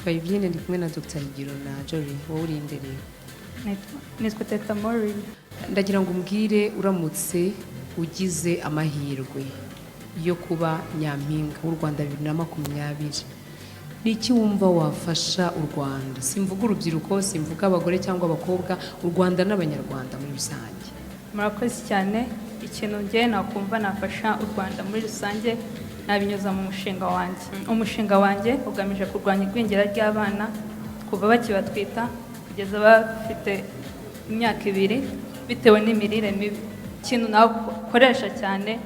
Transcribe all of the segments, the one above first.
Nitwa Eveline, ndi kumwe na Dr Higiro na Jolie. Wowe uri imbere? Nitwa Teta Maureen. Ndagira ngo umbwire, uramutse ugize amahirwe yo kuba Nyampinga w'u Rwanda 2020, ni iki wumva wafasha u Rwanda? Simvuga urubyiruko, simvuga abagore cyangwa abakobwa, u Rwanda n'Abanyarwanda muri rusange. Murakoze cyane. Ikintu ngewe nakumva nafasha u Rwanda muri rusange, nabinyuza mu mushinga wanjye. Umushinga wanjye ugamije kurwanya igwingira ry'abana kuva bakibatwita kugeza bafite imyaka 2, bitewe n'imirire mibi. Ikintu nakoresha cyane,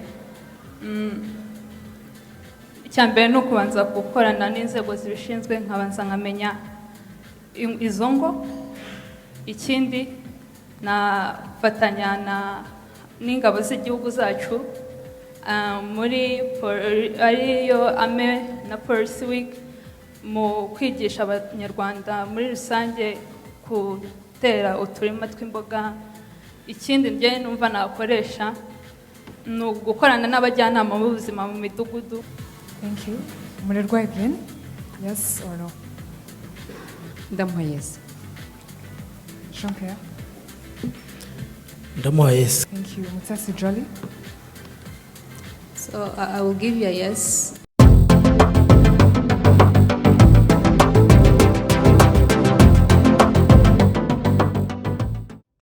icya mbere ni ukubanza gukorana n'inzego zibishinzwe, nkabanza nkamenya izo ngo. Ikindi, nafatanya n'ingabo z'igihugu zacu, muri ariyo Army na Police Week, mu kwigisha Abanyarwanda muri rusange gutera uturima tw'imboga. Ikindi njye numva nakoresha ni ugukorana n'abajyanama b'ubuzima mu midugudu. Thank you. Umurerwa Evelyn, yes or no? Ndamuha yes. Jean Pierre? Ndamuha yes. Thank you. Mutasi Jolly? So I will give you a yes.